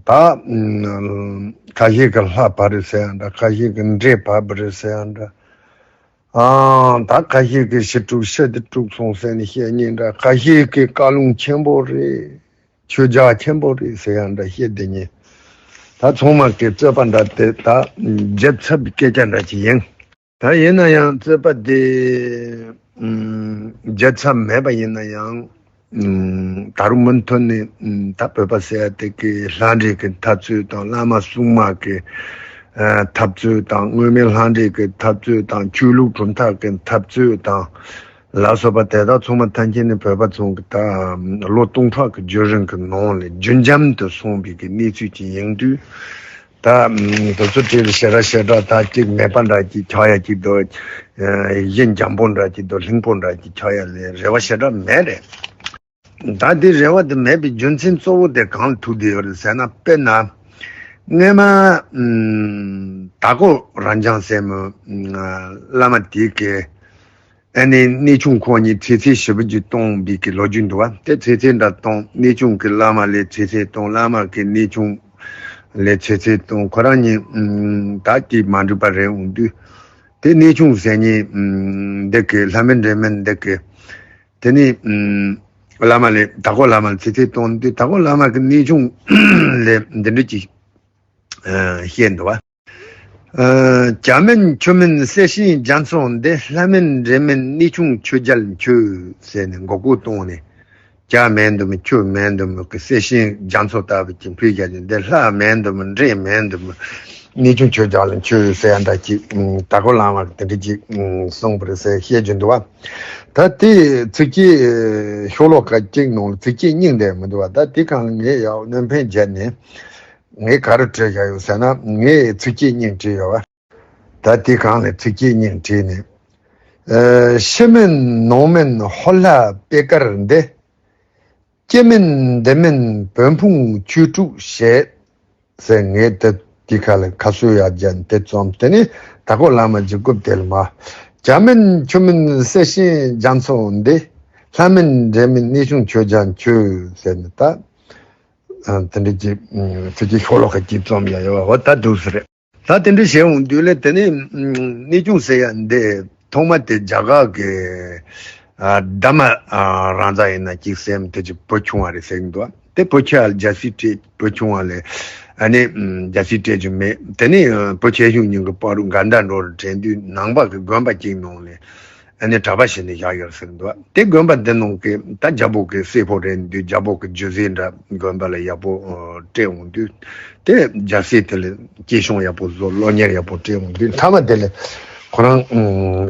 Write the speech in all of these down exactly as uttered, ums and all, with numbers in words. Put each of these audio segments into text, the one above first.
ད་ཁ་ཤས་ཀྱིས་ལྷ་བབས་རེད་ཟེར་ཡ་འདྲ། ཁ་ཤས་ཀྱིས་འདྲེ་བབས་རེད་ཟེར་ཡ་འདྲ། ཨང་། ད་ཁ་ཤས་ཀྱིས་ཞི་དྲུག་ཤི་དྲུག་སོང་ཟེར་ནས་བཤད་མཁན་འདྲ། ཁ་ཤས་ཀྱིས་བཀའ་ལུང་ཆེན་པོ་རེད། ཆོས་རྒྱལ་ཆེན་པོ་རེད་ཟེར་ཡ་འདྲ་བཤད་བསྡད་མཁན། ད་ཚང་མ་གི་རྩོད་པ་འདྲ་དེ་ད་བརྗེད་ཚར་བའི་སྐད་ཆ་འདྲ་ཅིག་ཡིན། ད་ཡིན་ན་ཡང་རྩོད་པ་དེ་བརྗེད་ཚར་མེད་པ་ཡིན་ན་ཡང་། ད་རུང་མུ་མཐུད་ནས་ད་བོད་པ་ཟེར་ཡ་དེ་གི་ལྷ་འདྲེ་གི་འཐབ་རྩོད་དང་། བླ་མ་སྲུང་མ་གི་འཐབ་རྩོད་དང་། དངོས་མེད་ལྷ་འདྲེ་གི་འཐབ་རྩོད་དང་། ཆོས་ལུགས་གྲུབ་མཐའ་གི་འཐབ་རྩོད་དང་ལ་སོགས་པ་དེ་དག་ཚང་མ་ཐམས་ཅད་ནི་བོད་པ་ཚོ་གི་ད་ལོ་སྟོང་ཕྲག་གི་བརྒྱུད་རིམ་གི་ནང་ལས་རྒྱུན་འབྱམས་དུ་སོང་བའི་གི་གནས་ཚུལ་ཅིག་ཡིན་དུས། ད་དེ་ཚོ་བྲིས་ལ་ཞེ་དྲག་ཞེ་དྲག་ད་ཅིག་མེད་པ་འདྲ་ཅིག་ཆགས་ཡ་ཅིག་འདུག། གཞི་འཇམ་པོ་འདྲ་ཅིག་འདུག། ལྷིང་པོ་འདྲ་ཅིག་ཆགས་ཡ་ལ་རེ་བ་ཞེ་དྲག་མེད་རེད། ད་དེ་རེ་བ་དེ་མེད་པའི་རྒྱུ་མཚན་གཙོ་བོ་དེ་གང་ལ་ཐུག་བསྡད་ཡོད་རེད་ཟེར་ན། དཔེར་ན་སྔོན་མ་དྭགས་པོ་རབ་འབྱམས་ཟེར་མི་བླ་མ་དེ་གིས་ཨ་ནི་གནས་ཆུང་ཁོ་གཉིས་ཚེ་ཚད་ཞེ་པོ་ཅིག་བཏང་བའི་གི་ལོ་རྒྱུས་འདུག་བ། དེ་ཚེ་ཚད་འདྲ་བཏང་། གནས་ཆུང་གི་བླ་མ་ལ་ཚེ་ཚད་བཏང་། བླ་མ་གིས་གནས་ཆུང་ལ་ཚེ་ཚད་བཏང་། ཁོ་རང་གཉིས་ད་དེ་མ་འགྲིག་པ་རེད། འོང་དུས་དེ་གནས་ཆུང་ཟེར་མཁན་འདི་གིས་ལྷ་མིན་འདྲེ་མིན་འདི་གིས་དེ་ནས་བླ་མ་ལ། དྭགས་པོ་བླ་མ་ལ་ཚེ་ཚད་བཏང་དུས། དྭགས་པོ་བླ་མ་གིས་གནས་ཆུང་ལ་འདི་འདྲ་ཅིག་བཤད་འདུག་བ། ཨ། བྱ་མིན་ཆུ་མིན་གསེར་ཤིང་རྒྱ་མཚོ་འདི། ལྷ་མིན་འདྲེ་མིན་གནས་ཆུང་ཆོས་རྒྱལ་ཁྱོད་ཟེར་ནས་མགོ་སྐོར་བཏང་ནས། བྱ་མིན་འདུག་མི། ཆུ་མིན་འདུག་མི་གི་གསེར་ཤིང་རྒྱ་མཚོ་ལྟ་བུ་ཅིག་འཕུར་བཞག་ཅིང་། འདི་ལྷ་མིན་འདུག་མི། འདྲེ་མིན་འདུག་མི། གནས་ཆུང་ཆོས་རྒྱལ་ཁྱོད་ཟེར་ཡ་འདྲ་ཅིག་དྭགས་པོ་བླ་མ་གིས་དེ་འདྲ་ཅིག་གསུངས་པ་རེད་ཟེར་བཤད་ཀྱི་འདུག་བ། ད་དེ་ཚིགས་བཅད་ཤོ་ལོ་ཀ་གཅིག་ནང་ལ་ཚིགས་བཅད་གཉིས་འདྲ་མི་འདུག་བ། ད་དེ་གང་ལ་ངས་ཡང་སྣོན་ཕན་བརྒྱབ་ནས། ངས་ག་རེ་བྲིས་བཞག་ཡོད་ཟེར་ན། ངས་ཚིགས་བཅད་གཉིས་བྲིས་ཡོད་བ། ད་དེ་གང་ལ་ཚིགས་བཅད་གཉིས་བྲིས་ནས། ཨ། ཕྱི་མིན་ནང་མིན་ཧོར་ལྷ་པེ་དཀར་འདི། སྤྱི་མིན་འདི་མིན་བོན་ཕུང་ཆོས་དྲུག་བྱེད་ཟེར། ངས་དེ་དེ་ཁ་ལ་ཁ་གསོ་ཡག་བརྒྱབ་ནས་དེ་རྩོམ། དེ་ནས་དྭགས་པོ་བླ་མ་གིས་རྐུབ་དེ་ལ་མར། བྱ་མིན་ཆུ་མིན་གསེར་ཤིང་རྒྱ་མཚོ་འདི། ལྷ་མིན་འདྲེ་མིན་གནས་ཆུང་ཆོས་རྒྱལ་ཁྱོད་ཟེར་ནས། ད་ཨ། དེ་འདྲ་ཅིག་ཚིགས་བཅད་ཤོ་ལོ་ཀ་གཅིག་རྩོམ་ཡག་ཡོད་བ། འོ་ད་འདུག་སེ་རེད། ད་དེ་འདྲ་བྱས་འོང་དུས་ལ། དེ་ནས་གནས་ཆུང་ཟེར་ཡ་འདི་ཐོག་མ་དེ་རྒྱ་གར་གྱི་ཨ། དྷརྨ་རཱ་ཛ་ཡིན་ན་ཅིག་ཟེར་མི་དེ་ཅིག་བུ་ཆུང་བ་རེད་ཟེར་གྱི་འདུག། དེ་བུ་ཆེ་བ་ལ་རྒྱལ་སྲིད་སྤྲད། བུ་ཆུང་བ་ལ་ཨ་ནི་རྒྱལ་སྲིད་སྤྲད་རྒྱུ་མེད། དེ་ནས་བུ་ཆེ་ཤོས་གཉིས་ཀྱི་བར་དུ་འགལ་ཟླ་འགྲོ་རུ་དྲན་དུས། ནང་པ་གི་དགོན་པ་གཅིག་ནང་ལ་ཨ་ནི་གྲྭ་པ་བྱས་ནས་བཞག་ཡོད་ཟེར་གྱི་འདུག། དེ་དགོན་པ་འདི་ནང་གི་ད་རྒྱལ་པོ་གི་སྲས་པོ་རེད་འདུག། རྒྱལ་པོ་གི་རྒྱུ་ཟས་འདྲ་དགོན་པ་ལ་ཡག་པོ་སྤྲད་འོང་དུས། དེ་རྒྱལ་སྲས་དེ་ལ་སྐྱེད་སྲུང་ཡག་པོ་བཟོ། སློབ་གཉེར་ཡག་པོ་སྤྲད་འོང་དུས། མཐའ་མ་དེ་ལ་ཁོ་རང་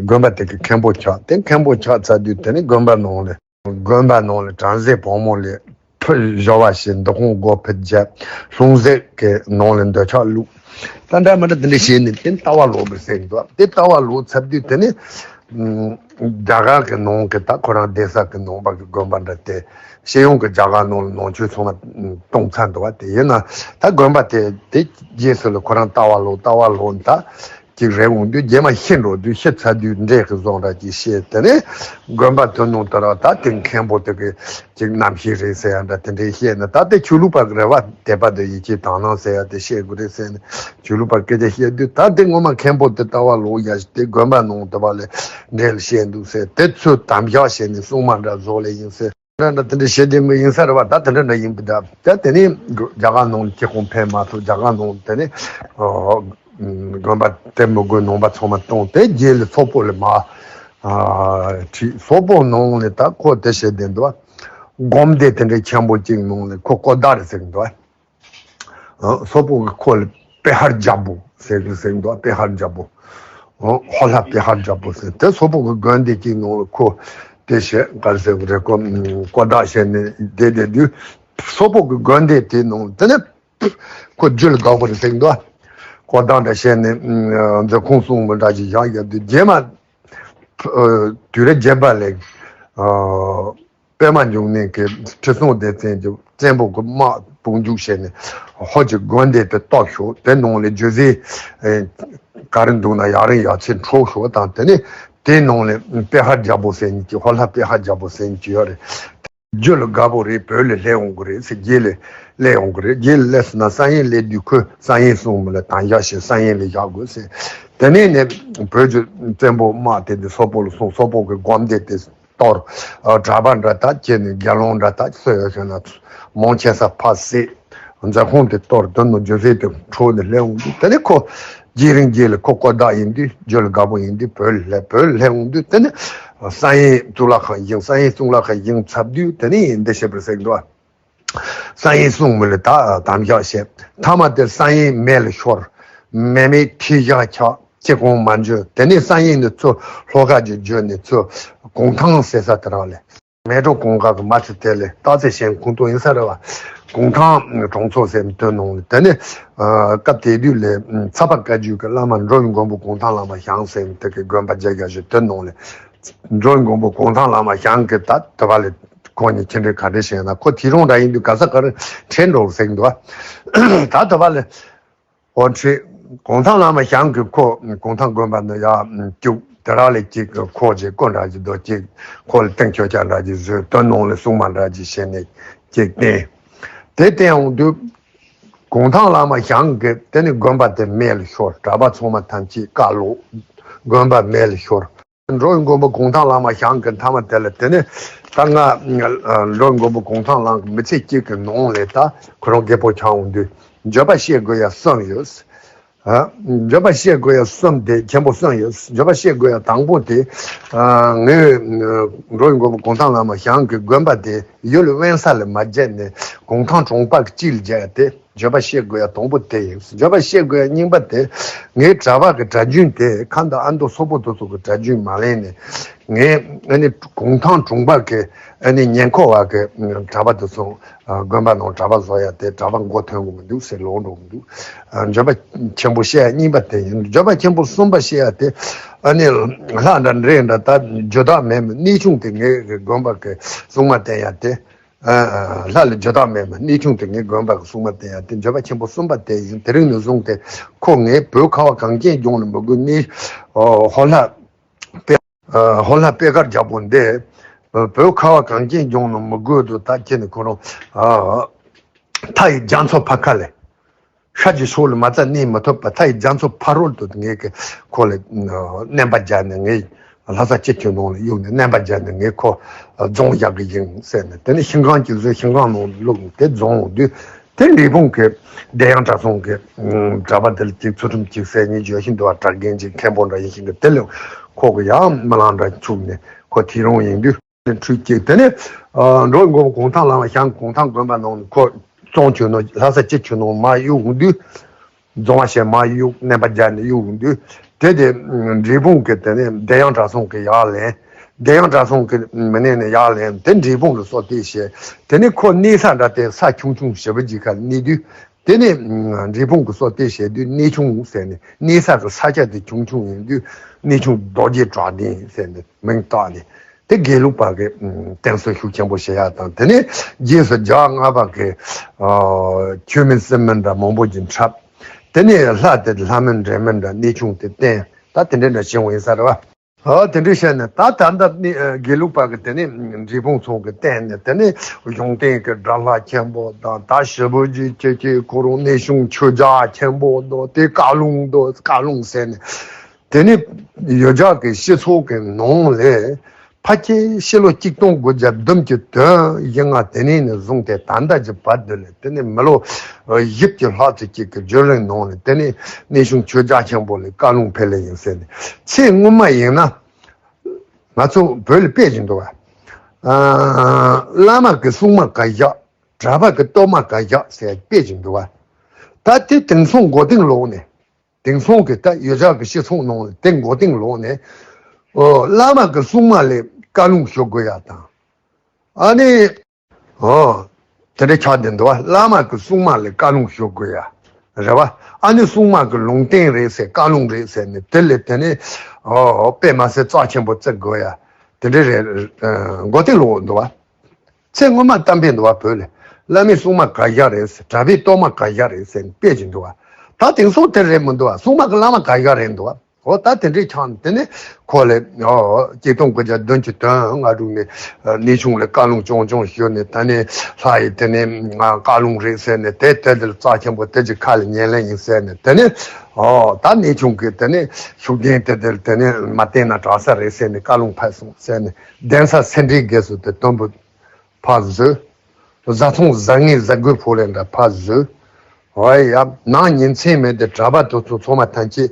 དགོན་པ་དེ་གི་མཁན་པོ་ཆགས། དེ་མཁན་པོ་ཆགས་ཚར་དུས། དེ་ནས་དགོན་པ་ནང་ལ། དགོན་པ་ནང་ལ་བྲམ་ཟེ་བུ་མོ་ལ་ཕུ་བཞོ་བ་བྱས། འདུ་ཁང་སྒོ་ཕུད་བརྒྱབ། ལྷུང་བཟེད་ཀྱི་ནང་ལ་འདོད་ཆགས་བླུགས། ད་འདྲ་མི་འདྲ་དེ་འདྲ་བྱས་ནས་དེ་ལྟ་བ་ལོག་པ་ཟེར་གྱི་འདུག། དེ་ལྟ་བ་ལོག་ཚར་དུས། དེ་ནས་རྒྱ་གར་གྱི་ནང་གི་ད་ཁོ་རང་གདན་ས་གི་ནང་པ་གི་དགོན་པ་འདྲ་དེ། སྤྱི་ཡོངས་ཀྱི་རྒྱ་གར་ནང་ལ་ནང་ཆོས་ཚང་མ་གཏོང་ཚར་འདུག་བ། དེ་ཡིན་ན་ད་དགོན་པ་དེ་དེ་རྗེས་སུ་ལ་ཁོ་རང་ལྟ་བ་ལོག། ལྟ་བ་ལོག་ད། ཅིག་རེད་འོང་དུས། རྗེས་མ་ཤི་འགྲོ་དུས། ཤི་ཚར་དུས་འདྲེ་གི་བཟོ་འདྲ་ཅིག་བྱས། དེ་ནས་དགོན་པ་དེ་ནང་དུ་ར་ད་དེ་མཁན་པོ་དེ་གི་ཅིག་རྣམ་ཤེས་རེད་ཟེར་ཡ་འདྲ་དེ་འདྲ་བཤད་ནས། ད་དེ་ཆོས་ལུགས་པ་གི་རེད་བ། དད་པ་དང་ཡིད་ཆེས་དག་སྣང་ཟེར་ཡ་དེ་བཤད་དགོས་རེད་ཟེར་ནས་ཆོས་ལུགས་པ་སྐད་ཆ་བཤད་དུས། ད་དེ་ངོ་མ་མཁན་པོ་དེ་ལྟ་བ་ལོག་ཡ་ཞིག་དེ་དགོན་པ་ནང་དུ་བ་ལས་འདྲེ་ལ་བཤད་འདུག་ཟེར། དེ་ཚོས་དམ་བཞག་བྱས་ནས་སྲུང་མ་འདྲ་བཟོ་ལེ་ཡིན་ཟེར། འདྲ་འདྲ་དེ་འདྲ་བྱེད་དེ་མི་ཡིན་ས་རེད་བ། ད་དེ་འདྲ་འདྲ་ཡིན་པ་འདྲ། ད་དེ་ནས་རྒྱ་གར་ནང་ལ་ཁྱེད་ཁོང་ཕེབས་མ་ཐུབ། རྒྱ་གར་ནང་དེ་ནས་ཨ་དགོན་པ་དེ་མི་དགོས་ནང་པ་ཚང་མ་བཏང་། དེ་རྗེས་ལ་སོག་པོ་ལ་མར་ཨ་ཁྲིད། སོག་པོ་ནང་ལ་ད་ཁོ་དེ་བྱེད་དེ་འདུག། སྒོམ་སྡེ་དེ་འདྲའི་ཆེན་པོ་གཅིག་ནང་ལ་ཁོ་ཀོ་ད་རེ་ཟེར་གི་འདུག། ཨ། སོག་པོ་གི་ཁོ་ལ་པེ་ཧར་རྒྱལ་པོ་ཟེར་གི་ཟེར་གི་འདུག། པེ་ཧར་རྒྱལ་པོ། ཨ། ཧོར་ལྷ་པེ་ཧར་རྒྱལ་པོ་ཟེར། དེ་སོག་པོ་གི་དགོན་སྡེ་གཅིག་ནང་ལ་ཁོ་དེ་བྱས། ག་རེ་ཟེར་གི་རེད། ཁོ་ཀོ་ད་བྱས་ནས་བསྡད་བསྡད་དུས། སོག་པོ་གི་དགོན་སྡེ་དེ་ནང་དེ་ནས་ཁོ་རྒྱུད་ལ་འགག་པ་རེད་ཟེར་གི་འདུག། ཀོ་ད་འདྲ་བྱས་ནས་མཛད་ཁང་སྲུང་མི་འདྲ་ཅིག་བཞག་ཡོད་དུས། རྗེས་མ་དུས་རབས་བརྒྱད་པ་ལ། ཨ། པདྨ་འབྱུང་གནས་ཀྱི་ཁྲི་སྲོང་ལྡེ་བཙན་གྱི་བཙན་པོ་གི་དམག་དཔུང་འཇུག་བྱས་ནས་ཧོར་གྱི་དགོན་སྡེ་དེ་གཏོར་ཤོག། དེ་ནང་ལ་རྒྱུ་ཟས་ཨེ་ག་རེ་འདུག་ན་ཡ་རིང་ཡ་ཆེ་འཕྲོག་ཤོག་དང་། དེ་ནས་དེའི་ནང་ལ་པེ་ཧར་རྒྱལ་པོ་ཟེར་མཁན་གྱི། ཧོར་ལྷ་པེ་ཧར་རྒྱལ་པོ་ཟེར་མཁན་གྱི་ཡོད་རེད། རྒྱུ་ལ་དགའ་པོ་རེད། བོད་ལ་སླེབས་འོང་གི་རེད་ཟེར། རྗེས་ལ་སླེབས་འོང་གི་རེད། རྗེས་ལ་སླེབས་སོང་ན་བསམ་ཡས་སླེབས་དུས་ཁོས་བསམ་ཡས་སྲུང་མི་ལ་དམ་བཞག་བྱས་བསམ་ཡས་ལ་བཞག་དགོས་ཟེར། དེ་ནས་ནི་བོད་ཀྱི་བཙན་པོ་དམག་དེ་དེ་སོག་པོ་ལ་སོང་། སོག་པོ་གི་སྒོམ་སྡེ་དེ་གཏོར། ཨ། གྲྭ་པ་འདྲ་དག་བྱས་ནས་དགེ་སློང་འདྲ་དག་སུ་ཡོད་ཟེར་ན་མང་ཆེ་ས་ཕར་བསད། མཛད་ཁང་དེ་གཏོར། དོན་དུ་རྒྱུ་ཟས་དེ་འཕྲོག་ནས་སླེབས་འོང་དུས། དེ་ནས་ཁོ་རྗེས་རིང་རྗེས་ལ་ཁོ་ཀོ་བདག་ཡིན་དུས། རྒྱུ་ལ་དགའ་པོ་ཡིན་དུས། བོད་ལ་སླེབས། བོད་ལ་སླེབས་འོང་དུས། དེ་ནས་བསམ་ཡས་གཙུག་ལག་ཁང་བཞེངས། བསམ་ཡས་གཙུག་ལག་ཁང་བཞེངས་ཚར་དུས། དེ་ནས་འདི་བྱེད་པར་ཟེར་འདུག། བསམ་ཡས་སྲུང་མི་ལ་ད་དམ་བཞག་བྱས། མཐའ་མ་དེར་བསམ་ཡས་མེ་ལ་ཤོར། མེ་མེ་ཐལ་བཞག་ཆགས། ཅི་གང་མ་འཇོན། དེ་ནས་བསམ་ཡས་ནས་ཚུར་ལྷོ་ཁ་ཅིག་བརྒྱུད་ནས་ཚུར་གུང་ཐང་ཟེར་ས་དེ་རང་ལ། མལ་གྲོ་གུང་དཀར་གྱི་མ་ཚེ་དེ་ལས་སྟག་རྩེ་ཞིང་ཁོངས་གཏོགས་ཡིན་ས་རེད་བ། གུང་ཐང་གྲོང་ཚོ་ཟེར་བཏོན་གནང་ལ། དེ་ནས་ཨ། སྐབས་དེ་དུས་ལ་ཚ་བ་བཀའ་བརྒྱུད་ཀྱི་བླ་མ་འགྲོ་བའི་མགོན་པོ་གུང་ཐང་བླ་མ་ཞང་ཟེར་དེ་གི་དགོན་པ་རྒྱ་རྒྱ་ཞིག་བཏོན་གནང་ལ། འགྲོ་བའི་མགོན་པོ་གུང་ཐང་བླ་མ་ཞང་གིས་ད་དེ་བ་ལ་ཁོ་གཉིས་ཁྱེད་འདྲའི་ག་འདྲ་བྱས་ན། ཁོ་དེ་རང་འདྲ་ཡིན་དུས་ག་ས་ག་རེ་ཁྲལ་འགྲོ་ཟེར་གི་འདུག་བ། ད་དེ་བ་ལ། འོ་ཁྲིད། གུང་ཐང་བླ་མ་ཞང་གིས་ཁོ་གུང་ཐང་དགོན་པ་ནང་ཡར་བཅུག། དེ་རག་ལས་ཅིག་ཁོ་ཅིག་སྐུ་འདྲ་ཅིག་འདུག་ཅིག་ཁོ་ལ་སྟེང་ཆོས་ཆ་འདྲ་ཅིག་བཟོས། དོན་ནང་ལ་སྲུང་མ་འདྲ་ཅིག་བྱས་ནས་ཅིག་བསྟེན། དེ་བསྟེན་འོང་དུས། གུང་ཐང་བླ་མ་ཞང་གིས་དེ་ནས་དགོན་པ་དེ་མེ་ལ་ཤོར། གྲྭ་པ་ཚང་མ་ཐམས་ཅད་བཀའ་བློག། དགོན་པ་མེ་ལ་ཤོར། འགྲོ་བའི་མགོན་པོ་གུང་ཐང་བླ་མ་ཞང་གིས་མཐའ་མ་དེ་ལ། དེ་ནས་ད་ང་འགྲོ་བའི་མགོན་པོ་གུང་ཐང་བླ་མ་གི་མི་ཚེ་གཅིག་གི་ནང་ལ་ད་ཁོ་རང་རྒད་པོ་ཆགས་འོང་དུས། བརྗོད་པ་བཤད་དགོས་ཡ་གསུམ་ཡོད། ཨ། བརྗོད་པ་བཤད་དགོས་ཡ་གསུམ་དེ་ཆེན་པོ་གསུམ་ཡོད། བརྗོད་པ་བཤད་དགོས་ཡ་དང་པོ་དེ། ཨ། ངས་འགྲོ་བའི་མགོན་པོ་གུང་ཐང་བླ་མ་ཞང་གི་དགོན་པ་དེ་ཡུལ་དབེན་ས་ལ་མ་བརྒྱབ་ནས་གུང་ཐང་གྲོང་པ་གཅིག་ལ་བརྒྱབ་ཡ་དེ། བརྗོད་པ་བཤད་དགོས་ཡ་དང་པོ་དེ་ཡིན། བརྗོད་པ་བཤད་དགོས་ཡ་གཉིས་པ་དེ། ངའི་གྲྭ་པ་གི་གྲྭ་རྒྱུན་དེ་ཁ་འདི་ཨ་མདོ་སོག་པོ་དེ་ཚོ་གི་གྲྭ་རྒྱུན་མ་ལེན་ནས། ངས་ཨ་ནི་གུང་ཐང་གྲོང་པ་གི་ཨ་ནི་ཉེ་འཁོར་བ་གི་གྲྭ་པ་དེ་ཚོ་དགོན་པ་ནང་གྲྭ་པ་བཟོ་ཡ་དེ་གྲྭ་པ་མགོ་ཐོན་གི་མི་འདུག་ཟེར་ལོག་འགྲོ་གི་འདུག། བརྗོད་པ་ཆེན་པོ་བཤད་ཡ་གཉིས་པ་དེ་ཡིན། བརྗོད་པ་ཆེན་པོ་གསུམ་པ་བཤད་ཡ་དེ། ཨ་ནི་ལྷ་འདྲ་འདྲེ་འདྲ་ད་རྒྱུ་དག་མེད་མི་གནས་ཆུང་དེ་ངའི་དགོན་པ་གི་སྲུང་མ་བསྟེན་ཡ་དེ། ཨ། ལྷ་ལ་རྒྱུ་དག་མེད་མི་གནས་ཆུང་དེ་ངའི་དགོན་པ་གི་སྲུང་མ་བསྟེན་ཡ་དེ། བརྗོད་པ་ཆེན་པོ་གསུམ་པ་དེ་ཡིན། དེ་རིང་ནས་བཟུང་སྟེ་ཁོ་ངའི་བོད་ཁ་བ་གངས་ཅན་ལྗོངས་ལ་མི་དགོས། ནི་ཧོ་ལྷ་དཔེ། ཧོ་ལྷ་དཔེ་དཀར་རྒྱལ་པོ་འདི་བོད་ཁ་བ་གངས་ཅན་ལྗོངས་ལ་མི་དགོས་དུ། ད་ཁྱེད་ནི་ཁོ་རང་མཐའ་ཡི་རྒྱ་མཚོ་ཕར་ཁ་ལས། ཤར་གྱི་ཕྱོགས་ལ་མ་རྩ་གནས་མི་ཐུབ་པ། མཐའ་ཡི་རྒྱ་མཚོ་ཕ་རོལ་དུ་ངེད་ཀྱི་ཁོ་ལ་མནན་པ་བརྒྱབ་ནས། ངས་ལྷ་ས་སྤྱི་ཁྱོན་ནང་ལ་གཡུགས་ནས་མནན་པ་བརྒྱབ་ནས། ངས་ཁོ་རྫོང་བཞག་གི་ཡིན་ཟེར་ནས། དེ་ནས་ཤིང་ཁང་གཅིག་བཟོས། ཤིང་ཁང་ནང་ལ་བླུགས་ནས་དེ་རྫོང་འོང་དུས། དེ་འབྲས་སྤུངས་ཀྱི་བདེ་དབྱངས་གྲྭ་ཚང་གི་གྲྭ་པ་དེ་ལ་གཅིག་ཚུལ་ཁྲིམས་གཅིག་ཟེར་ནས་བརྗོད་བཞིན་འདུག་བ། གྲྭ་རྒན་གཅིག་མཁན་པོ་འདྲ་ཡིན་ཞིང་གི། དེ་ལས་ཁོ་གི་ཡང་རྨི་ལམ་འདྲ་འཁྱུག་ནས་ཁོ་ཐིག་རོང་ཡིན་དུས། ཁྲུས་གཅིག། དེ་ནས་འགྲོ་མགོན་པོ་གུང་ཐང་བླ་མ་ཞང་གུང་ཐང་དགོན་པ་ནང་ནས་ཁོ་རྫོང་ཁྱོན་ནང་། ལྷ་ས་སྤྱི་ཁྱོན་ནང་མར་གཡུགས་འོང་དུས། རྫོང་བ་ཞེས་མར་གཡུགས། མནན་པ་བརྒྱབ་ནས་གཡུགས་འོང་དུས། དེ་དེ་འབྲས་སྤུངས་ཀྱི་དེ་ནས་བདེ་དབྱངས་གྲྭ་ཚང་གི་ཡར་ལེན། བདེ་དབྱངས་གྲྭ་ཚང་གི་མི་སྣ་ནས་ཡར་ལེན། དེ་འབྲས་སྤུངས་ལ་སོ་ལྟ་བྱས། དེ་ནས་ཁོ་གནས་ས་འདྲ་དེ་ས་ཆུང་ཆུང་ཞེ་པོ་ཅིག་ཁ་ལ་གནས་དུས། དེ་ནས་འབྲས་སྤུངས་ཀྱི་སོ་ལྟ་བྱས་དུས། གནས་ཆུང་ཟེར་ནས། གནས་ས་གི་ས་ཆ་དེ་ཆུང་ཆུང་ཡིན་དུས། གནས་ཆུང་རྡོ་རྗེ་བྲག་སྡིངས་ཟེར་ནས་མིང་བཏགས་ནས། དེ་དགེ་ལུགས་པ་གི་བསྟེན་གསོལ་ཤུགས་ཆེན་པོ་བྱེད་ཡ་དང་། དེ་ནས་རྗེས་སུ་རྒྱལ་བ་ལྔ་པ་གི་ཆོས་མིན་སྲིད་མིན་འདྲ་མང་པོ་ཅིག་འཁྲབ། དེ་ནས་ལྷ་དེ་ལྷ་མིན་འདྲེ་མིན་འདྲ། གནས་ཆུང་དེ་བསྟེན། ད་དེ་འདྲ་འདྲ་བྱུང་བ་ཡིན་ས་རེད་བ། ཨ། དེ་འདྲ་བྱས་ནས་ད་ད་ལྟ་ནི་དགེ་ལུགས་པ་གི་དེ་ནས་འབྲས་སྤུངས་ཚང་གི་བསྟེན་ནས། དེ་ནས་གཞུང་བསྟེན་གྱི་དགྲ་ལྷ་ཆེན་པོ་དང་། ད་ཞེ་པོ་ཅིག་ཁྱེད་ཀྱི་ཁོ་རང་གནས་ཆུང་ཆོས་རྒྱལ་ཆེན་པོ་དང་། དེ་བཀའ་ལུང་དང་། བཀའ་ལུང་ཟེར་ནས། དེ་ནས་ཡུལ་གྱར་གྱི་སྤྱི་ཚོགས་ཀྱི་ནང་ལས་ཕལ་ཆེར་ཕྱི་ལོ་གཅིག་སྟོང་དགུ་བརྒྱ་བདུན་ཅུ་དོན་བཞི་ལྔ་དེ་ནས་ནས་བཟུང་སྟེ་ད་ལྟ་གྱི་བར་དུ་ལ། དེ་ནས་མི་ལོ་བཞི་བཅུ་ལྷག་ཙམ་ཅིག་གི་བརྒྱུད་རིམ་ནང་ལ། དེ་ནས་གནས་ཆུང་ཆོས་རྒྱལ་ཆེན་པོ་ལ་བཀའ་ལུང་ཕེབས་ལེ་ཡིན་ཟེར་ནས། ཚེ་སྔོན་མ་ཡིན་ན་ང་ཚོ་བོད་ལ་དཔེ་ཅིག་འདུག་བ། ཨ། བླ་མ་གི་སྲུང་མ་ག་བཞག། གྲྭ་པ་གི་གཏོར་མ་ག་བཞག་ཟེར་དཔེ་ཅིག་འདུག་བ། ད་དེ་དེང་སང་མགོ་རྟིང་ལོག་ནས། དེང་སང་གི་ད་ཡུལ་གྱར་གྱི་སྤྱི་ཚོགས་ནང་ལ་དེ་མགོ་རྟིང་ལོག་ནས། ཨོ། བླ་མ་གི་སྲུང་མ་ལ་བཀའ་ལུང་ཞུ་དགོས་ཡ་དང་། ཨ་ནི། ཨོ། དེ་འདྲ་ཆགས་བསྡད་འདུག་བ། བླ་མ་གི་སྲུང་མ་ལ་བཀའ་ལུང་ཞུ་དགོས་ཡ། རེད་བ། ཨ་ནི་སྲུང་མ་གི་ལུང་བསྟན་རེད་ཟེར། བཀའ་ལུང་རེད་ཟེར་ནས། དེ་ལས་དེ་ནས། ཨོ། དཔེ་མ་སྲིད་རྩ་ཆེན་པོ་བརྩི་དགོས་ཡ། དེ་འདྲ་རེད། ཨ། མགོ་རྟིང་ལོག་འདུག་བ། ཚེ་སྔོན་མ་གཏམ་དཔེ་འདུག་བ། བོད་ལ་བླ་མའི་སྲུང་མ་ག་བཞག་རེད་ཟེར། གྲྭ་པའི་གཏོར་མ་ག་བཞག་རེད་ཟེར་དཔེ་ཅིག་འདུག་བ། ད་དེང་སང་དེ་རེད་མི་འདུག་བ། སྲུང་མ་གི་བླ་མ་ག་བཞག་རེད་འདུག་བ། འོ་ད་དེ་འདྲའི་ཆགས་ནས་དེ་ནས་ཁོ་ལས་ཨོ་གཅིག་སྟོང་དགུ་བརྒྱ་བདུན་ཅུ་དོན་ལྔ་དྲུག་ནས་ཨ་གནས་ཆུང་ལ་བཀའ་ལུང་ཆུང་ཆུང་ཞུས་ནས། ད་ནས་ལྷ་ཡིས་དེ་ནས་ང་བཀའ་ལུང་རེད་ཟེར་ནས། དེ་དེ་དེར་རྩ་ཆེན་པོ་དེ་ཅིག་ཁ་ལ་ཉན་ལེན་ཡིན་ཟེར་ནས། དེ་ནས་ཨོ་ད་གནས་ཆུང་གི་དེ་ནས་ཤུགས་ལྡན་དེ་དེར་དེ་ནས་མ་བསྟེན་ན་དྲག་ས་རེད་ཟེར་ནས་བཀའ་ལུང་ཕེབས་སོང་ཟེར་ནས། གདན་ས་སེ་འབྲས་དགེ་བསོད་དེ་དོན་པོ་ཕར་བཟོས། བཟའ་ཚང་བཟང་ངན་བཟའ་དགོས་ཕོག་ལས་འདྲ་ཕར་བཟོས། ཨོ་ཡ། ནང་ཉིན་མཚན་མེད་དེ་གྲྭ་པ་དེ་ཚོ་ཚང་མ་ཐམས་ཅད་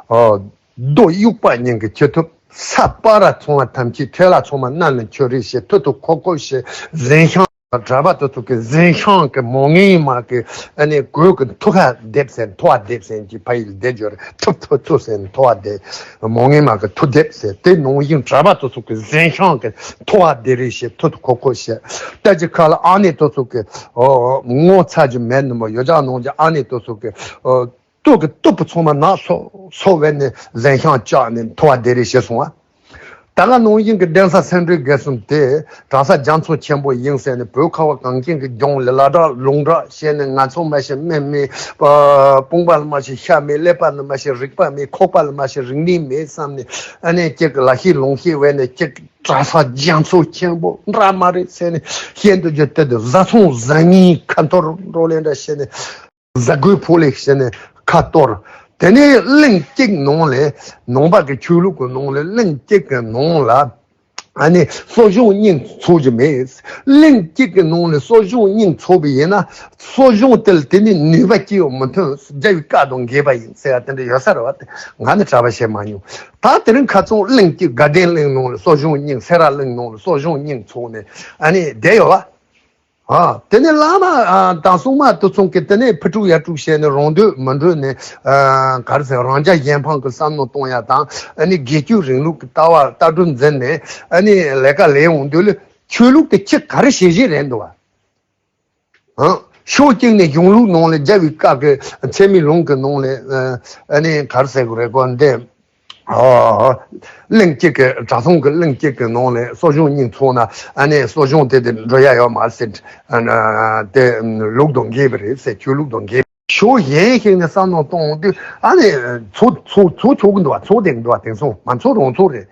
ཨོ་རྡོ་དབྱུག་པ་ཉིད་ཀྱི་ཁྱི་ཐུབ། ས་སྤ་ར་ཚང་མ་ཐམས་ཅད་ཁྲེ་ལ་ཚང་མ་སྣ་ནས་ཁྱོད་རེ་བྱེད། ཐུ་ཐུ་ཁོ་ཁོ་བྱེད། གཟན་ཤང་གྲྭ་པ་དེ་ཚོ་གི་གཟན་ཤང་གི་མོ་ངན་མ་གི་ཨ་ནི་གོས་གི་ཐུ་ཁ་འདེབས་ཟེར། ཐུ་བ་འདེབས་ཟེར་གྱི་ཕ་ཡུལ་བསྡད་འབྱོར་ཐུབ་ཐུབ་ཐུབ་ཟེར། ཐུ་བ་འདེབས། མོ་ངན་མ་གི་ཐུ་འདེབས་ཟེར། དེ་ནང་བཞིན་གྲྭ་པ་དེ་ཚོ་གི་གཟན་ཤང་གི་ཐུ་བ་འདེབས་རེ་བྱེད། ཐུ་ཐུ་ཁོ་ཁོ་བྱེད། ད་ཅི་ཁ་ལ་ཨ་ནེ་དེ་ཚོ་གི་ཨོ་ངོ་ཚ་རྒྱུ་མེད་ནི་མོ། ཡོ་ཇག་ནང་གི་ཨ་ནེ་དེ་ཚོ་གི་ཨོ་སྟོད་ཀྱི་སྟོད་པ་ཚང་མ་ནག་སོ་སོ་བས་ནས་གཟན་ཤང་བཅག་ནས་ཐུ་བ་འདེབས་རེ་བྱེད་སོང་བ། ད་ག་ནང་བཞིན་གྱི་གདན་ས་སེ་འབྲས་དགེ་གསུམ་དེ་གྲྭ་ས་རྒྱ་མཚོ་ཆེན་པོ་ཡིན་ཟེར་ནས། བོད་ཁ་བ་གངས་ཅན་གྱི་ལྗོངས་ལ་ལ་དྭགས་ལུང་དྲག་བྱས་ནས། ང་ཚོ་མ་ཤེས་སྨན་མེད། ཨ་དཔུང་པ་ལ་མ་ཤེས་ཤ་མེད། ཀླད་པ་ལ་མ་ཤེས་རིག་པ་མེད། ཁོག་པ་ལ་མ་ཤེས་རིག་གནས་མེད་བསམ་ནས། ཨ་ནི་གཅིག་གི་ལ་ཤེས་ལུང་ཤེས་བས་ནས་གཅིག་གྲྭ་ས་རྒྱ་མཚོ་ཆེན་པོ་འདྲ་མ་རེད་ཟེར་ནས། ཤེས་འདོད་རྒྱུ་དེ་དུ་བཟའ་ཚང་བཟང་ངན་ཁ་འཐོར་འགྲོ་ལེ་འདྲ་བྱས་ནས། གཟའ་དགུའི་ཕོ་ལེགས་ཞེས་ནས་ཁ་གཏོར། དེ་ནས་གླིང་གཅིག་ནང་ལས། ནང་པ་གི་ཆོས་ལུགས་ཀྱི་ནང་ལས་གླིང་གཅིག་གི་ནང་ལ་ཨ་ནི་གསོ་སྦྱོང་སྙིང་ཚོགས་ཀྱི་མེད། གླིང་གཅིག་གི་ནང་ལས་གསོ་སྦྱོང་སྙིང་ཚོགས་པ་ཡིན་ན། གསོ་སྦྱོང་དེ་ལ་དེ་ནི་ནུས་པ་སྐྱེ་བ་མི་ཐོན། རྒྱལ་བའི་བཀའ་དང་འགལ་བ་ཡིན་ཟེར་བ་དེ་འདྲ་ཡོད་ས་རེད་བ། དེ་ང་ནི་གྲྭ་པ་བྱས་མ་མྱོང་། ད་དེ་རིང་ཁ་སང་གླིང་གཅིག་དགའ་ལྡན་གླིང་ནང་ལ་གསོ་སྦྱོང་སྙིང་། སེ་ར་གླིང་ནང་ལ་གསོ་སྦྱོང་སྙིང་ཚོགས་ནས་ཨ་ནི་བསྡད་ཡོད་བ། ཨ། དེ་ནས་བླ་མ་ཨ་དང་སྲུང་མ་དེ་ཚོ་གིས་དེ་ནས་ཕུ་དཀྲུག་ཡར་དཀྲུག་བྱས་ནས་རང་འདོད་མི་འགྲོ་ནས། ཨ་ག་རེ་ཟེར། རང་རྒྱལ་གཞན་ཕམ་གྱི་བསམ་བློ་གཏོང་ཡ་དང་། ཨ་ནི་སྒེར་གཅོད་རིང་ལུགས་ཀྱི་ལྟ་བ་ལྟ་གྲུབ་འཛིན་ནས་ཨ་ནི་ལས་ཀ་ལས་འོང་དུས་ལ། ཆོས་ལུགས་དེ་ཁྱི་ག་རེ་བྱེད་བཞིན་རེད་འདུག་བ། ཨང་། ཕྱོགས་གཅིག་ནས་གཞུང་ལུགས་ནང་ལ་རྒྱལ་བའི་བཀའ་གི་ཚད་མའི་ལུང་གི་ནང་ལ། ཨ་ནི་ག་རེ་ཟེར་དགོས་རེད་གོ། འདི། ཨོ། གླིང་གཅིག་གི་གྲྭ་ཚང་གི་གླིང་གཅིག་གི་ནང་ལ་གསོ་སྦྱོང་སྙིང་ཚོགས་ན། ཨ་ནི་གསོ་སྦྱོང་དེ་དེ་འགྲོ་ཡ་ཡོད་མ་རེད་ཟེར། ཨ་ནི་དེ་ལུགས་དང་འགལ་བ་རེད་ཟེར། ཆོས་ལུགས་དང་འགལ། ཕྱོགས་གཞན་ཞིག་ནས་བསམ་བློ་གཏོང་དུས་ཨ་ནི་ཚོ་ཚོ་ཚོ་ཆོག་གི་འདུག་བ། ཚོ་བསྡད་གི་འདུག་བ། དེང་སང་མ་ཚོ་རང་ཚོ་རེད།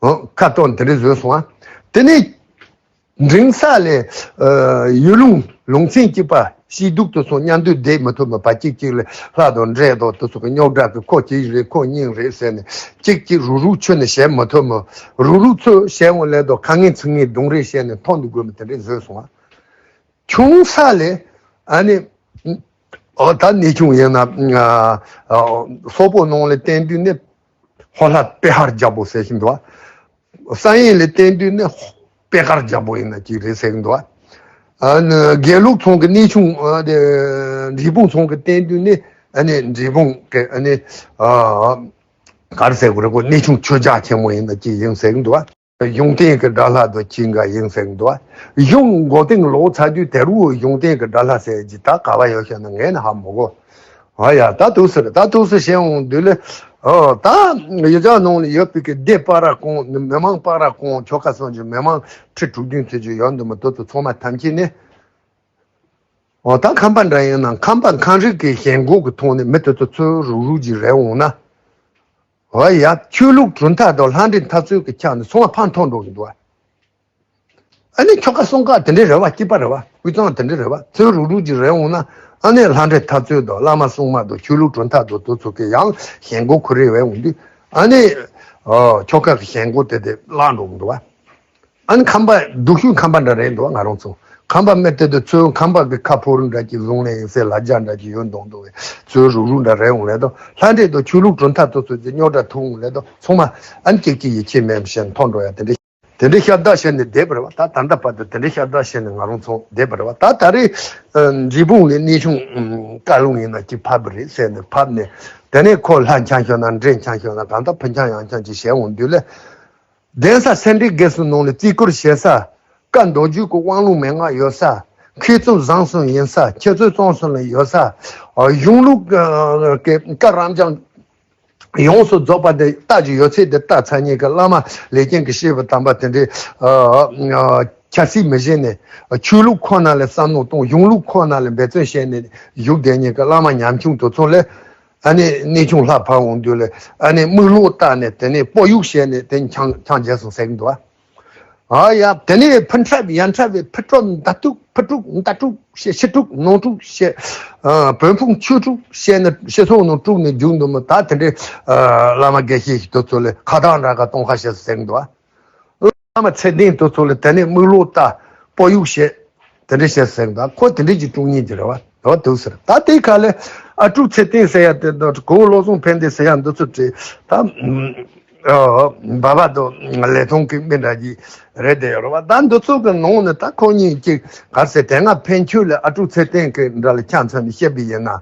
ཨོ། ཁ་ཏོན་དེ་འདྲ་བཟོས་སོང་ཨ། དེ་ནས་འབྲིང་ས་ལས། ཨ་ཡུལ་ལུང་ལུང་ཚན་གཅིག་པ་སྐྱིད་སྡུག་དེ་ཚོ་མཉམ་དུ་བསྡད་མི་ཐུབ་མོ། བ་གཅིག་གཅིག་ལ་ལྷ་དང་འདྲེ་དང་དེ་ཚོ་གི་རྙོག་དྲ་གི། ཁོ་གཅིག་རེད་ཁོ་གཉིས་རེད་ཟེར་ནས་གཅིག་གཅིག་རུག་རུག་ཆུ་ནས་བྱེད་མི་ཐུབ་མོ། རུག་རུག་ཚོས་བྱེད་འོང་ལས་དང་ཁ་ངན་ཚིག་ངན་རྡུང་རེས་བྱས་ནས་མཐོང་དུ་དགོས་མོ། དེ་འདྲ་བཟོས་སོང་ཨ། ཆུང་ས་ལས་ཨ་ནི། ཨོ་ད་གནས་ཆུང་ཡིན་ན། ཨ་ཨ་སོག་པོ་ནང་ལ་བསྟན་དུས་ནི་ཧོ་ལྷ་པེ་ཧར་རྒྱལ་པོ་ཟེར་བཞིན་འདུག་བ། བསམ་ཡས་ལ་བསྟན་དུས་ནི་པེ་ཧར་རྒྱལ་པོ་ཡིན་ན་ཅིག་རེད་ཟེར་གྱི་འདུག་བ། ཨ་ནི་དགེ་ལུགས་ཚང་གི་གནས་ཆུང་། ཨ་དེ་འབྲས་སྤུངས་ཚང་གི་བསྟན་དུས་ནི་ཨ་ནི་འབྲས་སྤུངས་ཀྱི་ཨ་ནི་ཨ་ག་རེ་ཟེར་དགོས་རེད་གོ། གནས་ཆུང་ཆོས་རྒྱལ་ཆེན་མོ་ཡིན་ན་ཅིག་ཡིན་ཟེར་གྱི་འདུག་བ། གཞུང་བསྟེན་གྱི་དགྲ་ལྷ་དང་གཅིག་འགའ་ཡིན་ཟེར་གྱི་འདུག་བ། གཞུང་མགོ་རྟིང་ལོག་ཚར་དུས་དེ་རུ་གཞུང་བསྟེན་གྱི་དགྲ་ལྷ་ཟེར་གྱི་ད་ག་བ་ཡོད་ཤེ་ན་ངས་ནི་ཧ་མི་གོ། ཨ་ཡ་ད་དུས་སུ་རེད། ད་དུས་སུ་བྱས་འོང་དུས་ལ། ཨོ་ད་ཡུལ་ལྗོངས་ནང་ལ་ཡོད་པའི་གི་སྡེ་སྤ་ར་གང་། མི་མང་སྤ་ར་གང་། ཆོལ་ཁ་གསུམ་གྱི་མི་མང་ཁྲི་དྲུག་བདུན་ཚོད་ཀྱི་ཡོད་འདུག་མི་འདུག་དུ་ཚང་མ་ཐམས་ཅད་ནི། ཨོ་ད་ཁམས་པ་འདྲ་ཡིན་ན་ཁམས་པ་ཁམས་རིགས་ཀྱི་ཞེན་ཁོག་གི་ཐོག་ནས་མི་དེ་ཚོ་ཚུར་རུག་རུག་ཅིག་རེད་འོང་ན། ཨོ་ཡ་ཆོས་ལུགས་གྲུབ་མཐའ་དང་ལྷ་འདྲེ་འཐབ་རྩོད་ཀྱི་ཆ་ནས་ཚང་མ་ཕར་འཐོར་འགྲོ་གི་འདུག་བ། ཨ་ནི་ཆོལ་ཁ་གསུམ་ཀ་དེ་འདྲ་རེད་བ། གཅིག་པ་རེད་བ། དབུས་གཙང་དེ་འདྲ་རེད་བ། ཚུར་རུག་རུག་ཅིག་རེད་འོང་ན། ཨ་ནི་ལྷ་འདྲེ་འཐབ་རྩོད་དང་བླ་མ་སྲུང་མ་དང་ཆོས་ལུགས་གྲུབ་མཐའ་དང་དེ་ཚོ་གི་ཡང་ཞེན་ཁོག་ཁོ་རེ་བས་འོང་དུས། ཨ་ནི་ཨོ་ཆོལ་ཁ་གི་ཞེན་ཁོག་དེ་དེ་བརླག་འགྲོ་གི་འདུག་བ། ཨ་ནི་ཁམས་པ་སྡུག་ཤོས་ཁམས་པ་འདྲ་རེད་འདུག་ང་རང་ཚོ་ཁམས་པ་མི་དེ་དུ་ཚོས་ཁམས་པ་གི་ཁ་ཕོར་འདྲ་ཅིག་བཟུང་ནས་ཡིན་ཟེར་ལ་རྒྱ་འདྲ་ཅིག་ཡོད་མདོག་མདོག་བས་ཚོས་རུག་རུག་འདྲ་རེད་འོང་ལས་དོ། ལྷ་འདྲེ་དང་ཆོས་ལུགས་གྲུབ་མཐའ་དེ་ཚོ་ཅིག་རྙོག་དྲ་ཐུག་འོང་ལས་དོ། ཚང་མ་ཨ་ནི་གཅིག་གཅིག་ཡིད་ཆེས་མེད་པ་བྱས་ནས་འཐོར་འགྲོ་ཡ་དེ་འདྲ་དེ་འདྲ་ཤ་སྟག་བྱས་ནས་བསྡད་པ་རེད་བ། ད་ད་ལྟ་བར་དུ་དེ་འདྲ་ཤ་སྟག་བྱས་ནས་ང་རང་ཚོ་བསྡད་པ་རེད་བ། ད་ད་རེས་འབྲས་སྤུངས་ནས་གནས་ཆུང་བཀའ་ལུང་ཡིན་ན་ཅིག་ཕབ་པ་རེད་ཟེར་ནས་ཕབ་ནས། དེ་ནས་ཁོ་ལྷ་འཆམ་ཤོར་ན་འདྲེ་འཆམ་ཤོར་ན་གང་ལྟར་བུ་འཆམ་ཡང་འཆམ་ཅིག་བྱས་འོང་དུས་ལ། གདན་ས་སེ་འབྲས་དགེ་གསུམ་ནང་ལ་རྩིས་བཀུར་བྱེད་ས། བཀའ་མདོ་རྒྱུད་ཀྱི་དབང་ལུང་མན་ངག་ཡོད་ས། མཁས་བཙུན་བཟང་གསུམ་ཡིན་ས། འཆད་རྩོད་རྩོམ་གསུམ་ལ་ཡོད་ས། གཞུང་ལུགས་ཀྱི་བཀའ་རབ་འབྱམས་ཡོངས་སུ་རྫོགས་པ་དེ་ལྟ་རྒྱུ་ཡོད་ཚད་དེ་ལྟ་ཚར་མཁན་གྱི་བླ་མ་ལས་ཅན་གྱི་སྐྱེས་བུ་དམ་པ་དེ་འདྲའི་ཆབ་སྲིད་མི་བྱེད་ནས་ཆོས་ལུགས་ཁོ་ན་ལ་བསམ་བློ་གཏོང་། གཞུང་ལུགས་ཁོ་ན་ལ་འབད་བརྩོན་བྱས་ནས་བཞུགས་བསྡད་མཁན་གྱི་བླ་མ་ཉམ་ཆུང་དེ་ཚོ་ལ། ཨ་ནི་གནས་ཆུང་ལྷ་ཕར་འོང་དུས་ལ་ཨ་ནི་དམུས་ལོག་བཏགས་ནས་དེ་ནས་པོ་ཡུག་བྱས་ནས་དེ་ཆང་ཆང་བརྗེས་སོང་ཟེར་གི་འདུག་ཨ། ཨ་ཡ། དེ་ནས་ཕུ་འཁྲབ་ཡ་འཁྲབ་པའི་ཕུ་དཀྲོག་མདའ་དཀྲུག་ཕུ་དཀྲུག་མདའ་དཀྲུག་བཤད། ཕྱི་དཀྲུག་ནང་དཀྲུག་བཤད། ཨ། བོད་ཕུང་ཆུ་དཀྲུག་བཤད་ནས་སྤྱི་ཚོགས་ནང་དཀྲུག་ནས་རྒྱུག་འདུག་མོ། ད་དེ་འདྲའི་ཨ་བླ་མ་དགེ་བཤེས་ཤིག་དེ་ཚོ་ལ་ཁ་བཏགས་འདྲ་ག་གཏོང་ཁ་བཤད་ཟེར་གི་འདུག་ཨ། བླ་མ་ཚེ་བརྟན་དེ་ཚོ་ལ་དེ་ནས་དམུས་ལོག་ལྟ་པོ་ཡུག་བཤད། དེ་འདྲ་བཤད་ཟེར་གི་འདུག་ཁོ་དེ་འདྲ་ཅིག་དཀྲུག་མཁན་ཅིག་རེད་བ། རེད་བ་འདུག་ཟེར། ད་དེའི་ཁ་ལ་ཨ་ཀྲུག་ཚེ་བརྟན་ཟེར་ཡ་དེ་དང་གོ་བོ་བློ་བཟང་ཕན་བདེ་ཟེར་ཡ་འདི་ཚོ་བྲིས་ད། ཨ། འབའ་བ་དང་ལེ་ཐོང་གི་མི་འདྲ་གི་རེད་དེ་ཡོད་རེད་བ། ད་འདི་ཚོ་གི་ནང་ནས་ད་ཁོ་གཉིས་ཀྱིས་ག་རེ་ཟེར། དེ་སྔ་ཕན་ཆོད་ལ་ཨ་ཀྲུག་ཚེ་བརྟན་གི་འདྲ་ལ་ཆ་མཚོན་ནས་བཤད་པ་ཡིན་ན།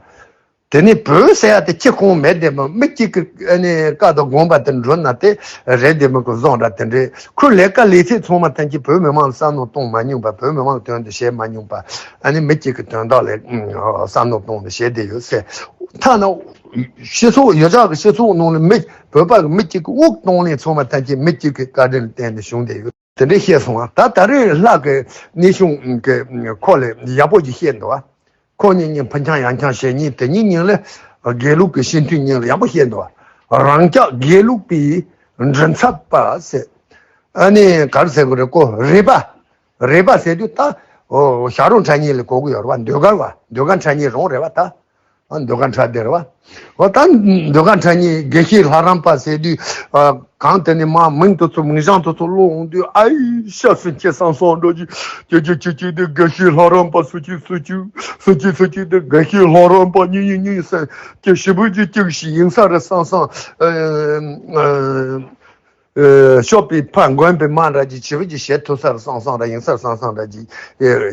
དེ་ནས་བོད་ཟེར་ཡ་དེ་ཁྱི་ཁོང་མེད་དེ་མོ། མི་གཅིག་གི་ཨ་ནི་བཀའ་དང་དགོངས་པ་དེ་འགྲུབ་ན་དེ་རེད་དེ་མོ་གི་བཟོ་འདྲ་དེ་འདྲའི། ཁོའི་ལས་ཀ་ལས་ཚིག་ཚང་མ་ཐམས་ཅད་བོད་མི་མང་ལ་བསམ་བློ་གཏོང་མ་མྱོང་པ། བོད་མི་མང་གི་དོན་དུ་བྱེད་མ་མྱོང་པ། ཨ་ནི་མི་གཅིག་གི་དོན་དག་ལ་ཨ་བསམ་བློ་གཏོང་ནས་བྱེད་བསྡད་ཡོད་ཟེར། ཐ་ན་སྤྱི་ཚོགས་ཡོ་བྱད་ཀྱི་སྤྱི་ཚོགས་ནང་ལ་མི་བོད་པ་གི་མི་གཅིག་གི་དབུགས་གཏོང་ལེན་ཚང་མ་ཐམས་ཅད་མི་གཅིག་གི་བཀའ་དྲིན་ལ་བརྟེན་ནས་བྱུང་བསྡད་ཡོད། དེ་འདྲའི་བཤད་སོང་བ། ད་ད་རེས་ལྷ་གི་གནས་ཆུང་གི་ཁོ་ལ་ཡག་པོ་ཅིག་བཤད་འདུག་བ། ཁོ་གཉིས་གཉིས་ཕུ་འཆང་ཡ་འཆང་བྱེད་མཁན་དེ་གཉིས་གཉིས་ལ་དགེ་ལུགས་ཀྱི་སྤྱི་འཐུས་གཉིས་ལ་ཡག་པོ་བཤད་འདུག་བ། རང་ཅག་དགེ་ལུགས་པའི་མགྲིན་ཚབ་པ་ཟེར། ཨ་ནི་ག་རེ་ཟེར་དགོས་རེད། ཁོ་རེ་པ། རེ་པ་ཟེར་དུས་ད་ཨོ་ཞྭ་རོང་ཁྲ་གཉན་ལ་གོ་གི་ཡོད་རེད་བ། ཟློས་གར་བ། ཟློས་གར་ཁྲ་གཉན་རང་རེད་བ་ད། ཨ། ཟློས་གར་ཁྲ་དེ་རེད་བ། འོ་ད་ཟློས་གར་ཁྲ་གཉན་དགེ་བཤེས་ལྷ་རམས་པ་ཟེར་དུས། ཨ། གང་དེ་ནས་མ་མིང་དེ་ཚོ་མིང་བྱང་དེ་ཚོ་ཀློག་འོང་དུས། ཨའི་ཤ་སུ་ཁྱེད་བསམ་བསམ་འགྲོ་གི། ཁྱེད་ཁྱེད་ཁྱེད་ཁྱེད་དེ་དགེ་བཤེས་ལྷ་རམས་པ་སུ་ཁྱེད་སུ་ཁྱེད་སུ་ཁྱེད་སུ་ཁྱེད་དེ་དགེ་བཤེས་ལྷ་རམས་པ་གཉིས་གཉིས་གཉིས་ཟེར། ཁྱེད་ཞེ་པོ་ཅིག་ཅིག་ཞིག་ཡིན་ས་རེད་བསམ་བསམ། ཨ། ཨ། ཨ། ཤོག་པའི་ཕ་མགོན་པའི་མ་འདྲ་ཅིག་ཞེ་པོ་ཅིག་བྱེད་ཐུབ་ས་རེད་བསམ་བསམ་ར། ཡིན་ས་རེད་བསམ་བསམ་འདྲ་ཅིག་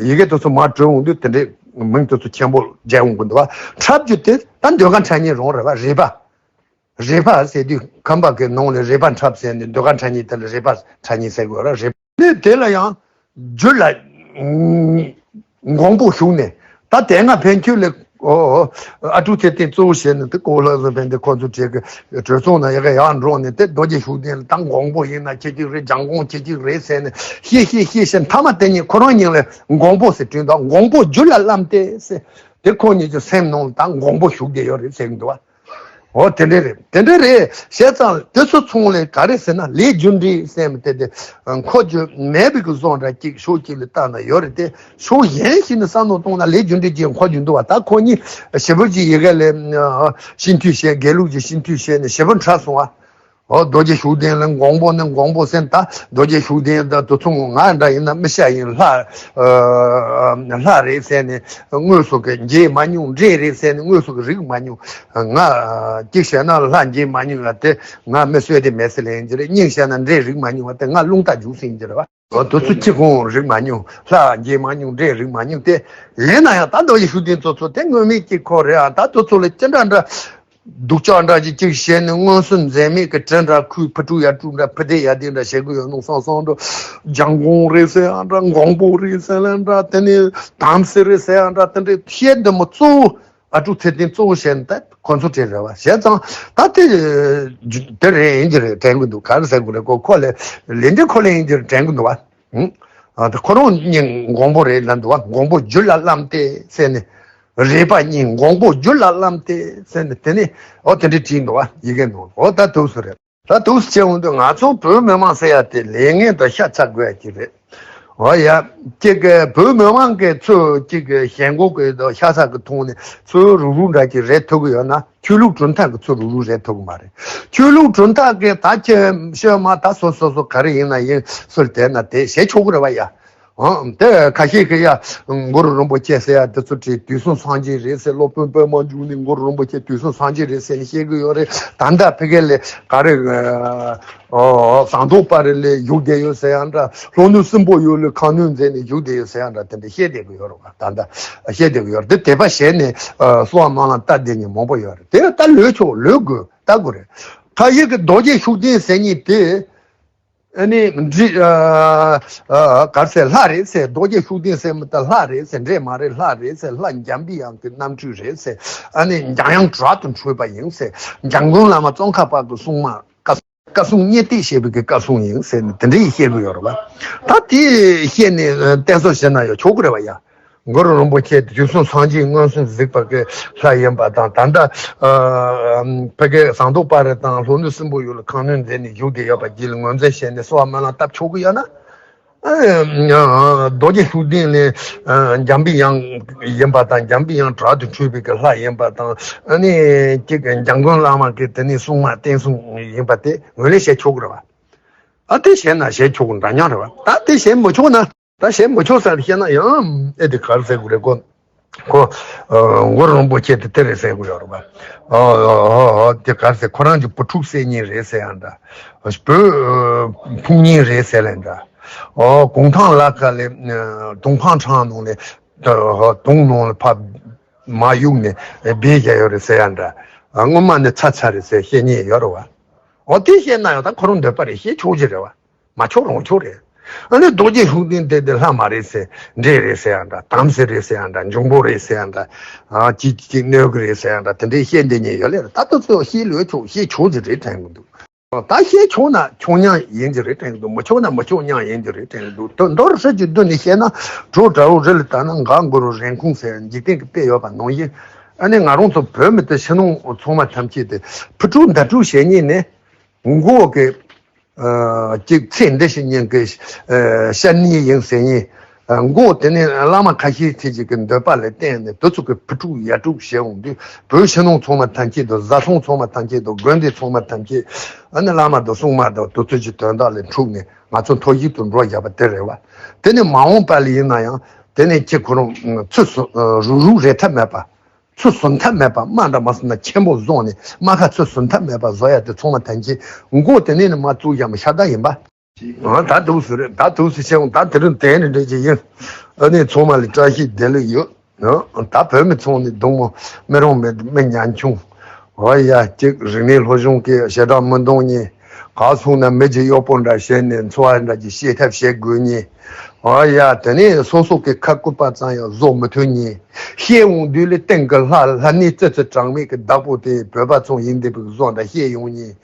ཡི་གེ་དེ་ཚོ་མར་བྲིས་འོང་དུས་དེ་འདྲའི་མིང་དེ་ཚོ་ཆེན་པོ་མཇལ་འོང་གི་འདུག་བ། འཁྲབ་རྒྱུ་དེ་ད་ཟློས་གར་ཁྲ་གཉན་རང་རེད་བ། རེ་པ། རེ་པ་ཟེར་དུས་ཁམས་པ་གི་ནང་ལ་རེ་པ་འཁྲབ་ཟེར་ནས་ཟློས་གར་ཁྲ་གཉན་དེ་ལ་རེ་པ་ཁྲ་གཉན་ཟེར་དགོས་ར། རེ་པ་ནས་དེ་ལ་ཡང་རྒྱུད་ལ་མགོན་པོ་ཞུགས་ནས། ད་དེ་སྔ་ཕན་ཆོད་ལ་ཨོ་ཨ་ཀྲུག་ཚེ་བརྟན་གཙོ་བོ་བྱས་ནས་དེ་གོ་བོ་བློ་བཟང་ཕན་བདེ་ཁོ་ཚོ་གྲས་ཀྱི་གྲོས་ཚོགས་ནང་ཡ་ག་ཡར་འགྲོ་ནས། དེ་རྡོ་རྗེ་ཤུགས་ལྡན་ལ་ད་མགོན་པོ་ཡིན་ན་ཁྱེད་ཅིག་རེད། འཇམ་མགོན་ཁྱེད་ཅིག་རེད་ཟེར་ནས་བཤད་བཤད་བཤད་བཤད། མཐའ་མ་དེ་གཉིས་ཁོ་རང་གཉིས་ལ་མགོན་པོ་ཟེར་བྲིས་འདུག་མགོན་པོ་རྒྱུད་ལ་བླངས་ཏེ་ཟེར། དེ་ཁོ་གཉིས་ཀྱི་སེམས་ནང་ལ་ད་མགོན་པོ་ཞུགས་བསྡད་ཡོད་རེད་ཟེར་གི་འདུག་བ། འོ་དེ་འདྲ་རེད། དེ་འདྲ་རེད་བྱས་ཙང་དེ་ཚོ་ཚང་ལས་ག་རེ་ཟེར་ན། ལས་རྒྱུ་འབྲས་ཟེར་མི་དེ་དེ་མཁོ་རྒྱུ་མེད་པའི་གི་བཟོ་འདྲ་གཅིག་ཕྱོགས་གཅིག་ལ་བལྟས་ན་ཡོད་རེད་དེ། ཕྱོགས་གཞན་ཞིག་ནས་བསམ་བློ་བཏང་ན་ལས་རྒྱུ་འབྲས་ཀྱི་མཁོ་རྒྱུ་འདུག་བ། ད་ཁོ་གཉིས་ཞེ་པོ་ཅིག་ཡི་གེ་ལ་སྤྱི་འཐུས་བྱས། དགེ་ལུགས་ཀྱི་སྤྱི་འཐུས་བྱས་ནས་ཞེ་པོ་འཁྲབ་སོང་བ། འོ་རྡོ་རྗེ་ཤུགས་ལྡན་ལ་མགོན་པོ་ནི་མགོན་པོ་ཟེར། ད་རྡོ་རྗེ་ཤུགས་ལྡན་ད་དུ་ཚོང་ང་འདྲ་ཡིན་ན་མི་ཤ་ཡིན། ལྷ་ཨ་ལྷ་རེད་ཟེར་ནས་དངོས་སུ་གི་མཇལ་མ་མྱོང་། འདྲེ་རེད་ཟེར་ནས་དངོས་སུ་གི་རིག་མ་མྱོང་། ང་གཅིག་བྱས་ན་ལྷ་མཇལ་མ་མྱོང་བ་དེ་ང་མི་གསོད་དེ་མེད་ཟེར་ལེན་གྱི་རེད། གཉིས་བྱས་ན་འདྲེ་རིག་མ་མྱོང་བ་དེ་ང་རླུང་རྟ་རྒྱུག་ཟིན་གྱི་རེད་བ། འོ་དུ་ཚོ་ཁྱི་ཁོང་རིག་མ་མྱོང་། ལྷ་མཇལ་མ་མྱོང་། འདྲེ་རིག་མ་མྱོང་སྟེ། ཡིན་ན་ཡང་ད་རྡོ་རྗེ་ཤུགས་ལྡན་ཚོ་ཚོ་དེ་དངོས་མེད་ཀྱི་ཁོ་རེད་ཨ། ད་དུ་ཚོ་ལ་ཅི་འདྲ་འདྲ་སྡུག་ཅག་འདྲ་ཅིག་ཅིག་བྱས་ནས་མངོན་སུམ་འཛེམ་མེད་ཀྱི་གྲི་འདྲ་ཁུར། ཕུ་དཀྲུག་ཡ་དཀྲུག་འདྲ། ཕུ་དེ་ཡ་དེ་འདྲ་བྱེད་ཀྱི་ཡོད་ནོ་བསམ་བསམ་འགྲོ། འཇམ་མགོན་རེད་ཟེར་ཡ་འདྲ། མགོན་པོ་རེད་ཟེར་ཡ་འདྲ། དེ་ནས་དམ་སྲི་རེད་ཟེར་ཡ་འདྲ། དེ་འདྲའི་བཤད་འདི་མོ་གཙོ་བོ། ཨ་ཀྲུག་ཚེ་བརྟན་གཙོ་བོ་བྱས་ནས་ད་ཁོ་ཚོ་གྲས་རེད་བ། བྱས་ཙང་ད་དེ་དེ་རེད་ཡིན་གྱི་རེད་དྲན་གྱི་འདུག་ག་རེ་ཟེར་དགོས་རེད། ཁོ་ཁོ་ལས་ལས་འདི་ཁོ་ལས་ཡིན་གྱི་རེད་དྲན་གྱི་འདུག་བ། ཨ་ད་ཁོ་རང་གཉིས་མགོན་པོ་རེད་ལབ་འདུག་བ། མགོན་པོ་རྒྱུད་ལ་བླངས་ཏེ་ཟེར་ནས། རེ་པ་གཉིས་མགོན་པོ་རྒྱུད་ལ་བླངས་ཏེ་ཟེར་ནས་དེ་ནས་འོ་དེ་འདྲ་བྲིས་འདུག་བ། ཡི་གེ་ནང་འོ་ད་འདུག་སེ་རེད། ད་འདུག་སེ་བྱས་འོང་དུས་ང་ཚོ་བོད་མི་མང་ཟེར་ཡ་དེ་ལས་ངན་དང་ཤ་ཚ་དགོས་ཡ་ཅིག་རེད། འོ་ཡ། གཅིག་གི་བོད་མི་མང་གི་ཚོས་གཅིག་གི་ཞེན་ཁོག་གི་དང་ཤ་ཚ་གི་ཐོག་ནས་ཚོས་རུག་རུག་འདྲ་ཅིག་རེད་ཐུབ་ཀྱི་ཡོད་ན། ཆོས་ལུགས་གྲུབ་མཐའ་གི་ཚོས་རུག་རུག་རེད་ཐུབ་ཀྱི་མ་རེད། ཆོས་ལུགས་གྲུབ་མཐའ་གི་ད་ཁྱེད་ཤོད་མ་ད་སོ་སོ་སོ་ག་རེ་ཡིན་ན་ཡིན་སུལ་དེ་ན་དེ་བྱེད་ཆོག་གི་རེད་བ་ཡ། ཨང་། དེ་ཁ་ཤས་ཀྱིས་ཡ། གུ་རུ་རིན་པོ་ཆེ་ཟེར་ཡ་དེ་ཚོ་བྲིས། དུས་གསུམ་སངས་རྒྱས་རེད་ཟེར། སློབ་དཔོན་པདྨ་འབྱུང་གནས་གུ་རུ་རིན་པོ་ཆེ་དུས་གསུམ་སངས་རྒྱས་རེད་ཟེར་ནས་བཤད་གི་ཡོད་རེད། ད་ལྟ་ཕ་གི་ལ་ག་རེ་ཨོ་ཟངས་མདོག་དཔལ་རི་ལ་བཞུགས་བསྡད་ཡོད་ཟེར་ཡ་འདྲ། ལྷོ་ནུབ་སྲིན་པོ་ཡུལ་ལ་ཁ་གནོན་མཛད་ནས་བཞུགས་བསྡད་ཡོད་ཟེར་ཡ་འདྲ། དེ་འདྲ་བཤད་བསྡད་གི་ཡོད་རེད་བ། ད་ལྟ་བཤད་བསྡད་གི་ཡོད་རེད། དེ་དད་པ་བྱས་ནས་གསོལ་བ་སྨོན་ལམ་བཏབ་བསྡད་མཁན་མང་པོ་ཡོད་རེད། དེ་ལྟ་ལོས་ཆོག་ལོས་དགོས་ལྟ་དགོས་རེད། ཁ་ཤས་ཀྱིས་རྡོ་རྗེ་ཤུགས་ལྡན་ཟེར་མཁན་དེ། ཨ་ནི་འདི་ཨ་ཨ་ག་རེ་ཟེར། ལྷ་རེད་ཟེར། རྡོ་རྗེ་ཤུགས་ལྡན་ཟེར་མི་ད་ལྷ་རེད་ཟེར། འདྲེ་མ་རེད། ལྷ་རེད་ཟེར། ལྷ་འཇམ་པའི་དབྱངས་ཀྱི་རྣམ་འཕྲུལ་རེད་ཟེར། ཨ་ནི་འཇམ་དབྱངས་དྲག་ཏུ་འཕྲོས་པ་ཡིན་ཟེར། འཇམ་མགོན་བླ་མ་ཙོང་ཁ་པ་གི་སྲུང་མ་བཀའ་བཀའ་སྲུང་བརྙས་ཏེ་བྱས་པའི་གི་བཀའ་སྲུང་ཡིན་ཟེར་ནས་དེ་འདྲ་ཡིས་བཤད་གི་ཡོད་རེད་བ། ད་དེ་བཤད་ནས་བསྟན་གསོལ་བྱེད་ན་ཡང་ཆོག་གི་རེད་བ་ཡ། གུ་རུ་རིན་པོ་ཆེ་དུས་གསུམ་སངས་རྒྱས་མངོན་སུམ་གཟིགས་པ་གི་ལྷ་ཡིན་པ་དང་། ད་ལྟ་ཨ་ཕ་གི་ཟངས་མདོག་དཔལ་རི་དང་ལྷོ་ནུབ་སྲིན་པོ་ཡུལ་ལ་ཁ་སྣོན་མཛད་ནས་བཞུགས་བསྡད་ཡོད་པ་རྗེས་ལ་ངོས་འཛིན་བྱས་ནས་གསོལ་བ་སྨོན་ལམ་བཏབ་ཆོག་གི་ཡོད་ན། ཨ་རྡོ་རྗེ་ཤུགས་ལྡན་ནི་ཨ་འཇམ་པའི་དབྱངས་ཡིན་པ་དང་། འཇམ་པའི་དབྱངས་དྲག་ཏུ་འཁྲུལ་པའི་གི་ལྷ་ཡིན་པ་དང་། ཨ་ནི་གཅིག་གི་འཇམ་མགོན་བླ་མ་གི་དེ་ནི་སྲུང་མ་བསྟན་སྲུང་ཡིན་པ་དེ་ངོས་ལེན་བྱེད་ཆོག་གི་རེད་བ། ཨ་དེ་བྱས་ན་བྱེད་ཆོག་གི་འདྲ་མཉམ་རེད་བ། ད་དེ་བྱེད་མི་ཆོག་ན། ད་བྱེད་མི་ཆོག་ཟེར་བཤད་ན་ཡང་ཨེ་དེ་ག་རེ་ཟེར་དགོས་རེད། ཁོ་ཁོ་ཨ་གུ་རུ་རིན་པོ་ཆེ་དེ་དེ་རེད་ཟེར་དགོས་ཡོད་རེད་པ། ཨ་ཨ་ཨ་དེ་ག་རེ་ཟེར། ཁོ་རང་གི་བུ་ཕྲུག་གསེར་རྙིང་རེད་ཟེར་ཡང་འདྲ། བུ་ཨ་ཕུང་རྙིང་རེད་ཟེར་ཡང་འདྲ། ཨོ་གུང་ཐང་ལ་ཁ་ལས་ཨ་དུང་ཕང་འཕྲང་ནང་ལས་ཨ་དུང་ནང་ལ་ཕ་མ་གཡུགས་ནས་སྦས་བཞག་ཡོད་རེད་ཟེར་ཡང་འདྲ། ཨ་སྔོན་མ་ནས་ཚར་ཚར་རེད་ཟེར་བཤད་མཁན་ཡོད་རེད་བ། ཨོ་དེ་བཤད་ན་ཡང་ད་ཁོ་རང་འདོད་པ་རེད། བཤད་ཆོག་གི་རེད་བ། མ་ཆོག་རང་ཆོག་རེད། ཨ་ནི་རྡོ་རྗེ་ཤུགས་ལྡན་དེ་དེ་ལྷ་མ་རེད་ཟེར། འདྲེ་རེད་ཟེར་ཡང་འདྲ། དམ་སྲི་རེད་ཟེར་ཡང་འདྲ། འབྱུང་པོ་རེད་ཟེར་ཡང་འདྲ། ཨ་ཅིག་ཅིག་གནོད་གི་རེད་ཟེར་ཡང་འདྲ། དེ་འདྲའི་བཤད་བསྡད་མཁན་ཡོད་ལེ་རེད། ད་ལྟ་ཚོད་བཤད་ལོས་ཆོག། བཤད་ཆོག་ཟེར་རེད་དྲན་གི་འདུག། ད་བཤད་ཆོག་ན་ཆོག་མཉམ་ཡིན་གྱི་རེད་དྲན་གི་འདུག། མི་ཆོག་ན་མི་ཆོག་མཉམ་ཡིན་གྱི་རེད་དྲན་གི་འདུག། དོན་མདོར་ཚིག་གཅིག་བསྡུས་ནས་བཤད་ན། གྲོགས་དགྲ་བོ་རི་ལ་བཏགས་ན་འགག་འགུལ་རོ་རེན་ཁུང་ཟེར་འཇིག་རྟེན་གྱི་དཔེ་ཡོད་པ་ནང་བཞིན། ཨ་ནི་ང་རང་ཚོ་བོད་མི་དེ་ཕྱི་ནང་ཚང་མ་ཐམས་ཅད་དེ་ཕུ་དཀྲུག་མདའ་དཀྲུག་བྱེད་མཁན་ནི། མགོ་གི་ཨ་གཅིག་ཚེ་འདི་ཕྱི་གཉིས་ཀྱི་ཨ་ཤ་ནི་ཡིན་ཟེར་མཁན། ཨ་མགོ་དེ་ནི་བླ་མ་ཁ་ཤས་ཚེ་གཅིག་གི་འདོད་པ་ལ་བརྟེན་ནས་དེ་ཚོ་གི་ཕུ་དཀྲུག་ཡ་དཀྲུག་བྱེད་འོང་དུས། བོད་ཕྱི་ནང་ཚང་མ་ཐམས་ཅད་དུ། བཟའ་ཚང་ཚང་མ་ཐམས་ཅད་དུ། དགོན་སྡེ་ཚང་མ་ཐམས་ཅད། ཨ་ནི་བླ་མ་དང་སྲུང་མ་དང་དེ་ཚོ་གི་དོན་དག་ལས་འཁྲུགས་ནས་ང་ཚོ་མཐོ་ཡིག་ཏུ་འགྲོ་བཞག་པ་དེ་རེད་བ། དེ་ནི་མ་འོངས་པ་ལ་ཡིན་ན་ཡང་དེ་ནི་ཁྱེད་ཁོ་རང་ཚུར་སོ་རུག་རུག་རེད་ཐབས་མེད་པ། ཚུར་སོན་ཐབས་མེད་པ། དམའ་འདྲ་མ་སོང་ན་ཆེན་པོ་བཟོ་ནས་དམའ་ཁ་ཚུར་སོན་ཐབས་མེད་པ་བཟོ་ཡ་དེ་ཚང་མ་ཐམས་ཅད་མགོ་དེ་ནས་ནི་མ་བཙུགས་ཡ་མི་ཤ་སྟག་ཡིན་པ། ཨ་ད་དུས་སུ་རེད། ད་དུས་སུ་ཆེ་འོང་། ད་དེ་རིང་དེ་ནི་འདྲ་ཅིག་ཡིན། ཨ་ནི་ཚང་མ་ལ་བཀྲ་ཤིས་བདེ་ལེགས་ཡོད། ཨ་ད་བོད་མི་ཚང་ནི་སྡུག་མོ། མི་རང་མི་མི་ཉམ་ཆུང་། ཨོ་ཡ་གཅིག་རིག་གནས་སློབ་སྦྱོང་གི་ཞེ་དྲག་མི་འདང་མཁན། ག་སོང་ན་མི་གྱི་གཡོག་པོ་འདྲ་བྱས་ནས་འཚོ་བ་འདྲ་ཅིག་སྐྱེལ་ཐབས་བྱེད་དགོས་མཁན། ཨོ་ཡ་དེ་ནས་སོ་སོ་གི་ཁ་སྐུད་པ་ཙམ་ཡང་བཟོ་མི་ཐུབ་མཁན། བཤད་འོང་དུས་ལས་སྟེང་གི་ལྷ་ལྷ་ནི་ཙི་ཙི་གྲངས་མེད་ཀྱི་བདག་པོ་དེ་བོད་པ་ཚོ་ཡིན་བསྡད་པའི་བཟོ་འདྲ་བཤད་ཡོང་མཁན།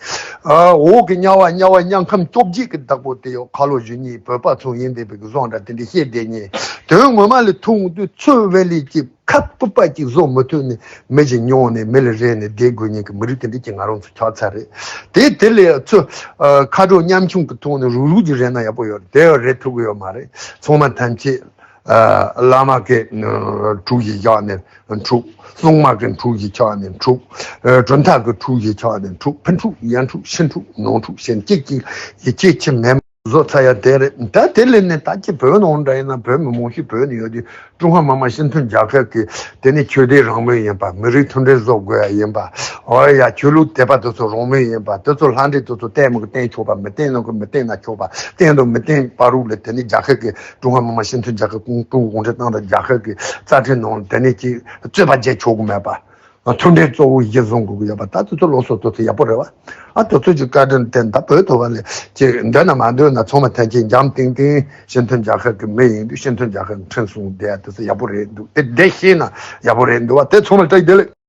ཨ་འོག་གི་དམྱལ་བ་དམྱལ་བ་དམྱལ་ཁམས་བཅོ་བརྒྱད་ཀྱི་བདག་པོ་དེ་ཡང་ཁ་ལོ་བཞི་གཉིས་བོད་པ་ཚོ་ཡིན་བསྡད་པའི་བཟོ་འདྲ་དེ་འདྲ་བཤད་བསྡད་མཁན། དོན་ངོ་མ་ལ་ཐུག་འོང་དུས་ཚོད་བེ་ལི་གཅིག་ཁ་སྤུ་པ་གཅིག་བཟོ་མི་ཐུབ་ནས་མི་ཞིག་མྱོང་ནས་མི་ལ་རེ་ནས་བསྡད་དགོས་མཁན་གྱི་མི་རིགས་དེ་འདྲ་ཅིག་ང་རང་ཚོ་ཆགས་ཚར་རེད། དེ་དེ་ལས་ཚུར་ཨ་ཁ་དྲོ་ཉམ་ཆུང་གི་ཐོག་ནས་རུག་རུག་ཅིག་རེད་ན་ཡག་པོ་ཡོད་རེད། དེ་ཡང་རེད་ཐུབ་ཀྱི་ཡོད་མ་རེད། ཚང་མ་ཐམས་ཅད་ཨ་བླ་མ་གི་ཨ་གྲུ་ཞིག་བཞག་ནས་འཁྲུག། སྲུང་མ་གི་གྲུ་ཞིག་ཆགས་ནས་འཁྲུག། ཨ་གྲུབ་མཐའ་གི་གྲུ་ཞིག་ཆགས་ནས་འཁྲུག། ཕར་འཁྲུག་ཡར་འཁྲུག་ཕྱི་འཁྲུག་ནང་འཁྲུག་བྱས་ནས་གཅིག་གཅིག་ཡིད་ཆེས་ཆེ་མེད། བཟོ་ཚར་ཡ་དེ་རེད། ད་དེ་ལས་ནས་ད་ཅི་བོད་ནང་འདྲ་ཡིན་ན་བོད་མི་མང་ཤོས་བོད་ནས་ཡོད་དུས་ཀྲུང་ཧྭ་མི་དམངས་སྤྱི་མཐུན་རྒྱལ་ཁབ་ཀྱི་དེ་ནི་ཆོས་དད་རང་མོས་ཡིན་པ། མི་རིགས་མཐུན་སྒྲིལ་བཟོ་དགོས་ཡ་ཡིན་པ། འོ་ཡ་ཆོས་ལུགས་དད་པ་དེ་ཚོ་རང་མོས་ཡིན་པ། དེ་ཚོ་ལྷ་འདྲེ་དེ་ཚོ་བསྟེན་མི་གི་བསྟེན་ཆོག་པ། མི་བསྟེན་ནོ་གི་མི་བསྟེན་ན་ཆོག་པ། བསྟེན་དང་མི་བསྟེན་བར་དུ་ལ་དེ་ནི་རྒྱལ་ཁབ་ཀྱི་ཀྲུང་ཧྭ་མི་དམངས་སྤྱི་མཐུན་རྒྱལ་ཁབ་ཀུང་ཀྲུང་གུང་ཁྲན་ཏང་དང་རྒྱལ་ཁབ་ཀྱི་རྩ་ཁྲིམས་ནང་དེ་ནི་ཅིག་རྩོད་པ་བྱེད་ཆོག་གི་མེད་པ། མཐུན་སྒྲིལ་གཙོ་བོ་གཞི་བཟུང་དགོས་ཀྱི་ཡོད་པ། ད་དེ་ཚོ་ལོ་སོ་དེ་ཚོ་ཡག་པོ་རེད་བ། ཨ་དེ་ཚོ་གི་བཀའ་དྲིན་བརྟེན་ད་བོད་ཐོག་བ་ལས་ཅིག་འདོད་ན་མ་འདོད་ན་ཚང་མ་ཐམས་ཅད་འཇམ་ཐིང་ཐིང་སྤྱི་མཐུན་རྒྱལ་ཁབ་ཀྱི་མི་ཡིན་དུས་སྤྱི་མཐུན་རྒྱལ་ཁབ་ཁྲིམས་སྲུང་བསྡད་ཡ་དེ་ཚོ་ཡག་པོ་རེད་འདུག། དེ་བསྡད་ཤེས་ན་ཡག་པོ་རེད་འདུག་བ། དེ་ཚང་མ་བཀྲ་ཤིས་བདེ་ལེགས།